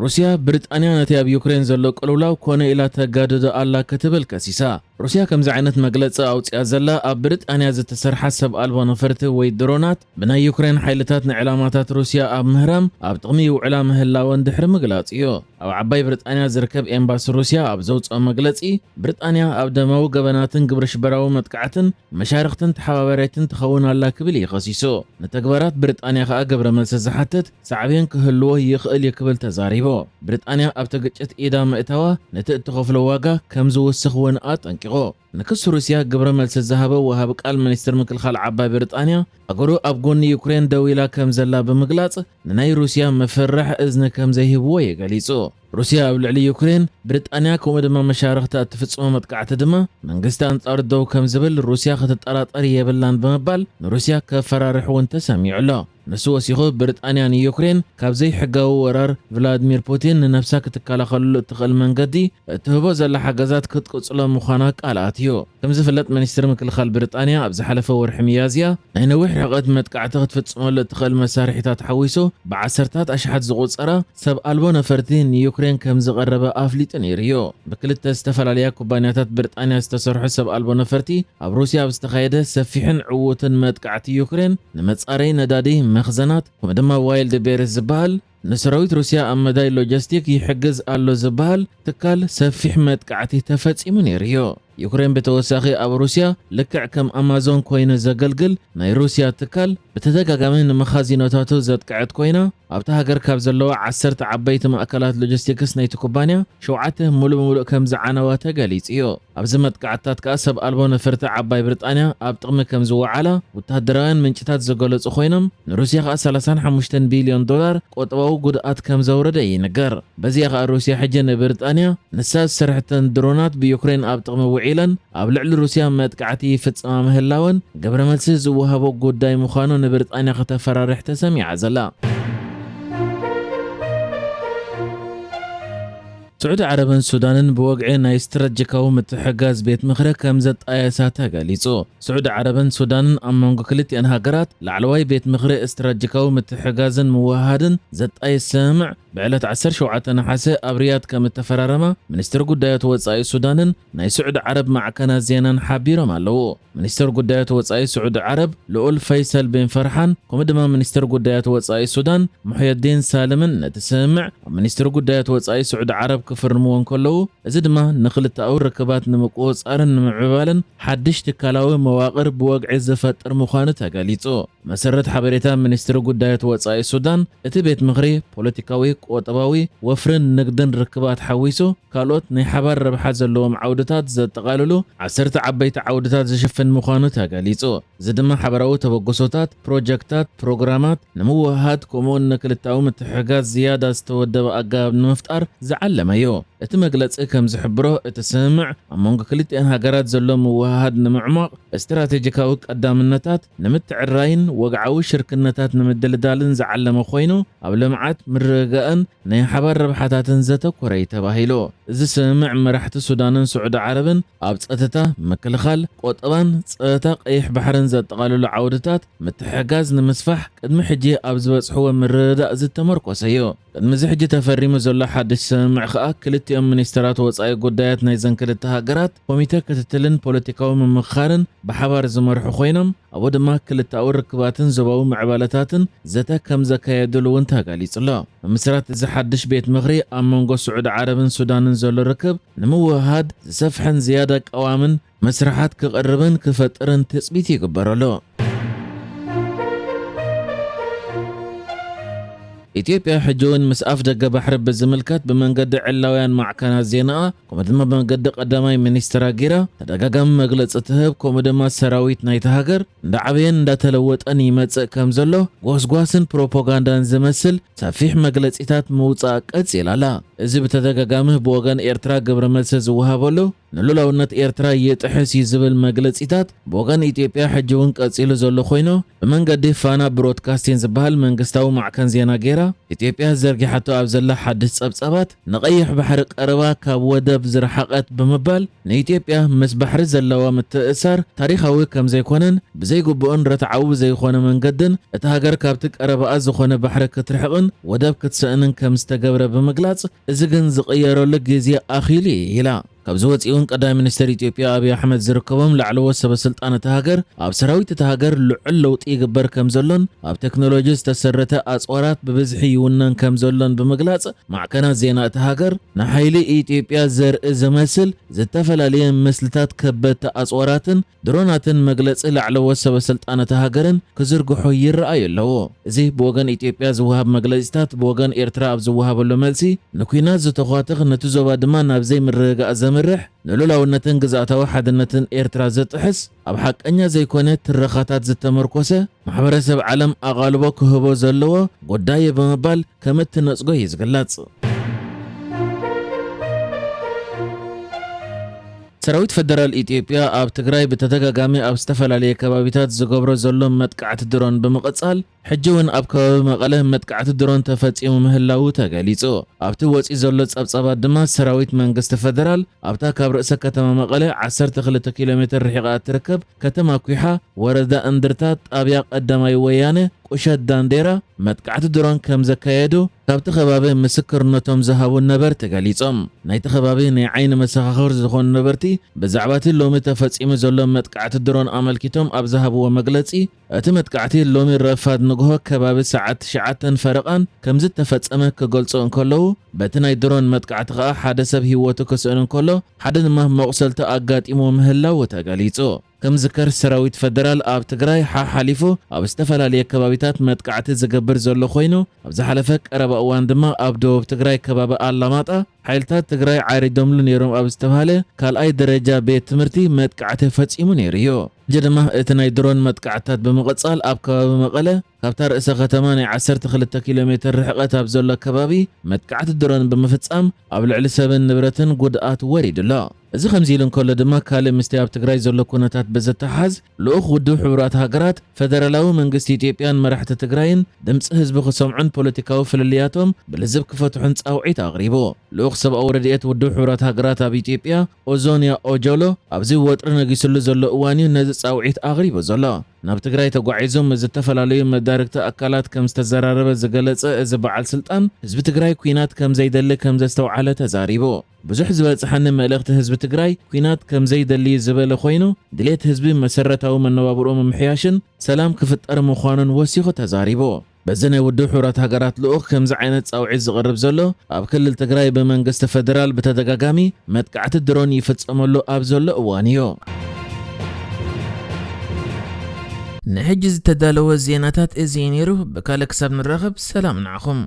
ሩስያ፣ ብሪጣንያ ነቲ ኣብ ዩክሬን ዘሎ ቅልውላው ኮነ ኢላ ተጋድዶ ኣላ ክትብል ከሲሳ። ሩስያ ከምዚ ዓይነት መግለጺ ኣውጺኣ ዘላ፣ ኣብ ብሪጣንያ ዝተሰርሓ ሰብ ኣልቦ ነፈርቲ ወይ ድሮናት ብናይ ዩክሬን ሓይልታት ንዕላማታት ሩስያ ኣብ ምህራም ኣብ ጥቕሚ ይውዕላ ምህላወን ድሕሪ ምግላጽ እዩ። ኣብ ዓባይ ብሪጣንያ ዝርከብ ኤምባሲ ሩስያ ኣብ ዘውጽኦ መግለጺ፣ ብሪጣንያ ኣብ ደማዊ ገበናትን ግብረ ሽበራዊ መጥቃዕትን መሻርኽትን ተሓባባሪትን ትኸውን ኣላ ክብል እዩ ከሲሱ። ንተግባራት ብሪጣንያ ከኣ ግብረ መልሲ ዝሓትት ሳዕቤን ክህልዎ ይኽእል እዩ ክብል ተዛሪቡ። ብሪጣንያ ኣብቲ ግጭት ኢዳ ምእታዋ ነቲ እትኸፍሎ ዋጋ ከም ዝውስኽ እውን ኣጠንቂቑ። ንክሲ ሩስያ ግብረ መልሲ ዝሃበ ወሃቢ ቃል ሚኒስትር ምክልኻል ዓባይ ብሪጣንያ፣ ሃገሩ ኣብ ጎኒ ዩክሬን ደው ኢላ ከም ዘላ ብምግላጽ፣ ንናይ ሩስያ ምፍርራሕ እዝኒ ከም ዘይህብዎ እዩ ገሊጹ። ሩስያ ኣብ ልዕሊ ዩክሬን፣ ብሪጣንያ ከምኡ ድማ መሻርኽታ እትፍጽሞ መጥቃዕቲ ድማ መንግስቲ ኣንጻሩ ደው ከም ዝብል ሩስያ ክትጠራጠር የብላን ብምባል ንሩስያ ከፈራርሕ እውን ተሰሚዑ ኣሎ። ንሱ ወሲኹ ብሪጣንያ ንዩክሬን ካብ ዘይሕጋዊ ወራር ቭላድሚር ፑቲን ንነብሳ ክትከላኸለሉ እትኽእል መንገዲ እትህቦ ዘላ ሓገዛት ክትቅጽሎ ምዃና ቃል ኣትዩ። ከም ዝፍለጥ ሚኒስትሪ ምክልኻል ብሪጣንያ ኣብ ዝሓለፈ ወርሒ ሚያዝያ ናይ ነዊሕ ርሕቐት መጥቃዕቲ ክትፍጽመሉ እትኽእል መሳርሒታት ሓዊሱ ብዓሰርታት ኣሽሓት ዝቑጸራ ሰብ ኣልቦ ነፈርቲ ንዩክሬን ከም ዝቐረበ ኣፍሊጡ ነይሩ እዩ። ብክልተ ዝተፈላለያ ኩባንያታት ብሪጣንያ ዝተሰርሑ ሰብ ኣልቦ ነፈርቲ ኣብ ሩስያ ኣብ ዝተኻየደ ሰፊሕን ዕዉትን መጥቃዕቲ ዩክሬን ንመጻረይ ነዳዲ መኽዘናት ከምኡ ድማ ዋይልድ ቤርስ ዝበሃል ንሰራዊት ሩስያ ኣብ መዳይ ሎጂስቲክ ይሕግዝ ኣሎ ዝበሃል ትካል ሰፊሕ መጥቃዕቲ ተፈጺሙ ነይሩ እዩ። ዩክሬን ብተወሳኺ ኣብ ሩስያ ልክዕ ከም ኣማዞን ኮይኑ ዘገልግል ናይ ሩስያ ትካል ብተደጋጋሚ ንመኻዚኖታቱ ዘጥቅዐት ኮይና ኣብታ ሃገር ካብ ዘለዋ ዓሰርተ ዓበይቲ ማእከላት ሎጂስቲክስ ናይቲ ኩባንያ ሸውዓተ ሙሉእ ብሙሉእ ከም ዝዓነዋ ተገሊጹ እዩ። ኣብዚ መጥቃዕትታት ከኣ ሰብ ኣልቦ ነፈርቲ ዓባይ ብሪጣንያ ኣብ ጥቕሚ ከም ዝወዓላ ወተሃደራውያን ምንጭታት ዝገለጹ ኮይኖም ንሩስያ ከኣ ሰላሳን ሓሙሽተን ቢልዮን ዶላር ቆጠባዊ ጉድኣት ከም ዘውረደ ይንገር። በዚኣ ከኣ ሩስያ ሕጂ ንብሪጣንያ ንሳ ዝሰርሐተን ድሮናት ብዩክሬን ኣብ ጥቕሚ ውዒለን ኣብ ልዕሊ ሩስያ መጥቃዕቲ ይፍጽማ ምህላወን ግብረ መልሲ ዝወሃቦ ጉዳይ ምዃኑ ንብሪጣንያ ከተፈራርሕ ተሰሚዓ ዘላ። ስዑዲ ዓረብን ሱዳንን ብወግዒ ናይ ስትራቴጂካዊ ምትሕጋዝ ቤት ምኽሪ ከም ዘጣየሳ ተገሊጹ። ስዑዲ ዓረብን ሱዳንን ኣብ መንጎ ክልቲኣን ሃገራት ላዕለዋይ ቤት ምኽሪ ስትራቴጂካዊ ምትሕጋዝን ምውህሃድን ዘጣየስ ስምምዕ ብዕለት ዓሰርተ ሸውዓተ ነሓሰ ኣብ ሪያድ ከም እተፈራረማ ሚኒስትር ጉዳያት ወጻኢ ሱዳንን ናይ ስዑዲ ዓረብ ማዕከናት ዜናን ሓቢሮም ኣለዉ። ሚኒስትር ጉዳያት ወጻኢ ስዑዲ ዓረብ ልኡል ፈይሰል ቢን ፈርሓን ከምኡ ድማ ሚኒስትር ጉዳያት ወጻኢ ሱዳን ሙሕየዲን ሳልምን ነቲ ስምምዕ ኣብ ሚኒስትር ጉዳያት ወጻኢ ስዑዲ ዓረብ ክፍርምዎ እንከለዉ፣ እዚ ድማ ንክልተኣዊ ርክባት ንምቁጽጻርን ንምዕባልን ሓድሽ ትካላዊ መዋቕር ብወግዒ ዝፈጥር ምዃኑ ተገሊጹ። መሰረት ሓበሬታ ሚኒስትሪ ጉዳያት ወጻኢ ሱዳን፣ እቲ ቤት ምኽሪ ፖለቲካዊ፣ ቁጠባዊ፣ ወፍርን ንግድን ርክባት ሓዊሱ ካልኦት ናይ ሓባር ረብሓ ዘለዎም ዓውድታት ዘጠቓልሉ ዓሰርተ ዓበይቲ ዓውድታት ዝሽፍን ምዃኑ ተገሊጹ። እዚ ድማ ሓባራዊ ተበግሶታት፣ ፕሮጀክታት፣ ፕሮግራማት ንምውህሃድ ከምኡውን ንክልታዊ ምትሕግጋዝ ዝያዳ ዝተወደበ ኣገባብ ንምፍጣር ዝዓለመ እዩ። እቲ መግለጺ ከም ዝሕብሮ፣ እቲ ስምምዕ ኣብ መንጎ ክልቲኣን ሃገራት ዘሎ ምውህሃድ ንምዕሟቕ፣ ስትራቴጂካዊ ቀዳምነታት ንምትዕርራይን ወግዓዊ ሽርክነታት ንምድልዳልን ዝዓለመ ኮይኑ፣ ኣብ ልምዓት፣ ምርግጋእን ናይ ሓባር ረብሓታትን ዘተኮረ እዩ ተባሂሉ። እዚ ስምምዕ መራሕቲ ሱዳንን ስዑዲ ዓረብን ኣብ ጸጥታ፣ ምክልኻል፣ ቆጠባን ጸጥታ ቀይሕ ባሕርን ዘጠቓልሉ ዓውድታት ምትሕግጋዝ ንምስፋሕ ቅድሚ ሕጂ ኣብ ዝበጽሕዎ ምርድዳእ ዝተመርኮሰ እዩ። ቅድሚ እዚ ሕጂ ተፈሪሙ ዘሎ ሓድሽ ስምምዕ ከኣ ክልቲኦም ሚኒስተራት ወጻኢ ጉዳያት ናይዘን ክልተ ሃገራት ኮሚተ ክትትልን ፖለቲካዊ ምምኽኻርን ብሓባር ዝመርሑ ኮይኖም፣ ኣብኡ ድማ ክልተኣዊ ርክባትን ዞባዊ ምዕባለታትን ዘተ ከም ዘካየዱሉ እውን ተገሊጹ ኣሎ። ምምስራት እዚ ሓድሽ ቤት ምኽሪ ኣብ መንጎ ስዑዲ ዓረብን ሱዳንን ዘሎ ርክብ ንምውህሃድ ዝሰፍሐን ዝያዳ ቀዋምን መስርሓት ክቕርብን ክፈጥርን ትጽቢት ይግበረሉ። ኢትዮጵያ ሕጂ እውን ምስ ኣፍ ደገ ባሕሪ ብዝምልከት ብመንገዲ ዕላውያን ማዕከናት ዜናኣ ከምኡ ድማ ብመንገዲ ቀዳማይ ሚኒስትራ ጌራ ተደጋጋሚ መግለጺ ትህብ፣ ከምኡ ድማ ሰራዊት ናይቲ ሃገር እንዳዓበየን እንዳተለወጠን ይመጽእ ከም ዘሎ ጎስጓስን ፕሮፓጋንዳን ዝመስል ሰፊሕ መግለጺታት ምውጻእ ቀጺላ ኣላ። እዚ ብተደጋጋሚ ብወገን ኤርትራ ግብረ መልሲ ዝወሃበሉ ንሉላውነት ኤርትራ ይጥሕስ እዩ ዝብል መግለጺታት ብወገን ኢትዮጵያ ሕጂ እውን ቀጺሉ ዘሎ ኮይኑ፣ ብመንገዲ ፋና ብሮድካስቲን ዝበሃል መንግስታዊ ማዕከን ዜና ጌራ ኢትዮጵያ ዘርጊሓቶ ኣብ ዘላ ሓድሽ ጸብጻባት፣ ንቐይሕ ባሕሪ ቀረባ ካብ ወደብ ዝረሓቐት ብምባል ንኢትዮጵያ ምስ ባሕሪ ዘለዋ ምትእሳር ታሪኻዊ ከም ዘይኮነን ብዘይግቡእን ርትዓዊ ዘይኮነ መንገድን እታ ሃገር ካብቲ ቀረባኣ ዝኾነ ባሕሪ ክትርሕቕን ወደብ ክትስእንን ከም ዝተገብረ ብምግላጽ፣ እዚ ግን ዝቕየረሉ ግዜ ኣኺሉ እዩ ኢላ። ካብዚ ወፂኡን ቀዳማይ ሚኒስትር ኢትዮጵያ ኣብይ ኣሕመድ ዝርከቦም ላዕለዎት ሰበ ስልጣን እታ ሃገር ኣብ ሰራዊት እታ ሃገር ልዑል ለውጢ ይግበር ከም ዘሎን ኣብ ቴክኖሎጂ ዝተሰረተ ኣፅዋራት ብብዝሒ ይውነን ከም ዘሎን ብምግላፅ፣ ማዕከናት ዜና እታ ሃገር ንሓይሊ ኢትዮጵያ ዘርኢ ዝመስል ዝተፈላለየ ምስልታት ከበድቲ ኣፅዋራትን ድሮናትን መግለፂ ላዕለዎት ሰበ ስልጣን እታ ሃገርን ክዝርግሑ ይረኣዩ ኣለዉ። እዚ ብወገን ኢትዮጵያ ዝወሃብ መግለፂታት ብወገን ኤርትራ ኣብ ዝወሃበሉ መልሲ ንኲናት ዝተዃትኽ፣ ነቲ ዞባ ድማ ናብ ዘይምርግጋእ ዘምርሕ፣ ንሉላውነትን ግዝኣታዊ ሓድነትን ኤርትራ ዝጥሕስ፣ ኣብ ሓቀኛ ዘይኮነ ትረኻታት ዝተመርኮሰ፣ ማሕበረሰብ ዓለም ኣቓልቦ ክህቦ ዘለዎ ጉዳይ እዩ ብምባል ከም እትነጽጎ እዩ ዝግለጽ። ሰራዊት ፈደራል ኢትዮጵያ ኣብ ትግራይ ብተደጋጋሚ ኣብ ዝተፈላለየ ከባቢታት ዝገብሮ ዘሎ መጥቃዕቲ ድሮን ብምቕጻል፣ ሕጂ እውን ኣብ ከባቢ መቐለ መጥቃዕቲ ድሮን ተፈጺሙ ምህላዉ ተገሊጹ። ኣብቲ ወጺኡ ዘሎ ጸብጻባት ድማ፣ ሰራዊት መንግስቲ ፈደራል ኣብታ ካብ ርእሰ ከተማ መቐለ ዓሰርተ ክልተ ኪሎ ሜትር ርሒቓ እትርከብ ከተማ ኲሓ፣ ወረዳ እንድርታ፣ ጣብያ ቀዳማይ ወያነ፣ ቁሸት ዳንዴራ፣ መጥቃዕቲ ድሮን ከም ዘካየዱ ካብቲ ከባቢ ምስክርነቶም ዝሃቡ ነበርቲ ገሊጾም። ናይቲ ከባቢ ናይ ዓይኒ መሰኻኽር ዝኾኑ ነበርቲ፣ ብዛዕባ እቲ ሎሚ ተፈጺሙ ዘሎ መጥቃዕቲ ድሮን ኣመልኪቶም ኣብ ዝሃብዎ መግለጺ፣ እቲ መጥቃዕቲ ሎሚ ረፋድ ንግሆ ከባቢ ሰዓት ትሽዓተን ፈረቓን ከም ዝተፈጸመ ክገልጹ እንከለዉ፣ በቲ ናይ ድሮን መጥቃዕቲ ከኣ ሓደ ሰብ ህይወቱ ክስእን እንከሎ፣ ሓደ ድማ መቑሰልቲ ኣጋጢሞ ምህላዉ ተገሊጹ። ከም ዝከር፣ ሰራዊት ፈደራል ኣብ ትግራይ ሓሓሊፉ ኣብ ዝተፈላለየ ከባቢታት መጥቃዕቲ ዝገብር ዘሎ ኮይኑ፣ ኣብ ዝሓለፈ ቀረባ እዋን ድማ ኣብ ደቡብ ትግራይ ከባቢ ኣላማጣ ሓይልታት ትግራይ ዓሪዶምሉ ነይሮም ኣብ ዝተባሃለ ካልኣይ ደረጃ ቤት ትምህርቲ መጥቃዕቲ ፈጺሙ ነይሩ እዩ። ሕጂ ድማ እቲ ናይ ድሮን መጥቃዕትታት ብምቕጻል፣ ኣብ ከባቢ መቐለ ካብታ ርእሰ ከተማ ናይ ዓሰርተ ክልተ ኪሎ ሜትር ርሕቀት ኣብ ዘሎ ከባቢ መጥቃዕቲ ድሮን ብምፍጻም፣ ኣብ ልዕሊ ሰብን ንብረትን ጉድኣት ወሪዱ ኣሎ። እዚ ከምዚ ኢሉ እንከሎ ድማ፣ ካልእ ምስቲ ኣብ ትግራይ ዘሎ ኩነታት ብዝተሓዝ፣ ልኡኽ ውድብ ሕቡራት ሃገራት፣ ፈደራላዊ መንግስቲ ኢትዮጵያን መራሕቲ ትግራይን ድምፂ ህዝቢ ክሰምዑን ፖለቲካዊ ፍልልያቶም ብልዝብ ክፈትሑን ጻውዒት ኣቕሪቡ። ልኡኽ ሰብኣዊ ረድኤት ውድብ ሕቡራት ሃገራት ኣብ ኢትዮጵያ፣ ኦዞንያ ኦጆሎ፣ ኣብዚ ወጥሪ ነጊስሉ ዘሎ እዋን እዩ ነዚ ጻውዒት ኣቕሪቡ ዘሎ። ናብ ትግራይ ተጓዒዙ ምስ ዝተፈላለዩ መዳርግቲ ኣካላት ከም ዝተዘራረበ ዝገለጸ እዚ በዓል ስልጣን፣ ህዝቢ ትግራይ ኲናት ከም ዘይደሊ ከም ዘስተውዓለ ተዛሪቡ። ብዙሕ ዝበጽሓኒ መልእኽቲ ህዝቢ ትግራይ ኲናት ከም ዘይደሊ ዝበለ ኮይኑ፣ ድሌት ህዝቢ መሰረታዊ መነባብርኡ ምምሕያሽን ሰላም ክፍጠር ምዃኑን ወሲኹ ተዛሪቡ። በዚ ናይ ውድብ ሕቡራት ሃገራት ልኡኽ ከምዚ ዓይነት ጻውዒት ዝቐርብ ዘሎ፣ ኣብ ክልል ትግራይ ብመንግስቲ ፈደራል ብተደጋጋሚ መጥቃዕቲ ድሮን ይፍጸመሉ ኣብ ዘሎ እዋን እዩ። ንሕጂ ዝተዳለወ ዜናታት እዚ እዩ ነይሩ። ብካልእ ክሳብ ንራኸብ፣ ሰላም ንዓኹም።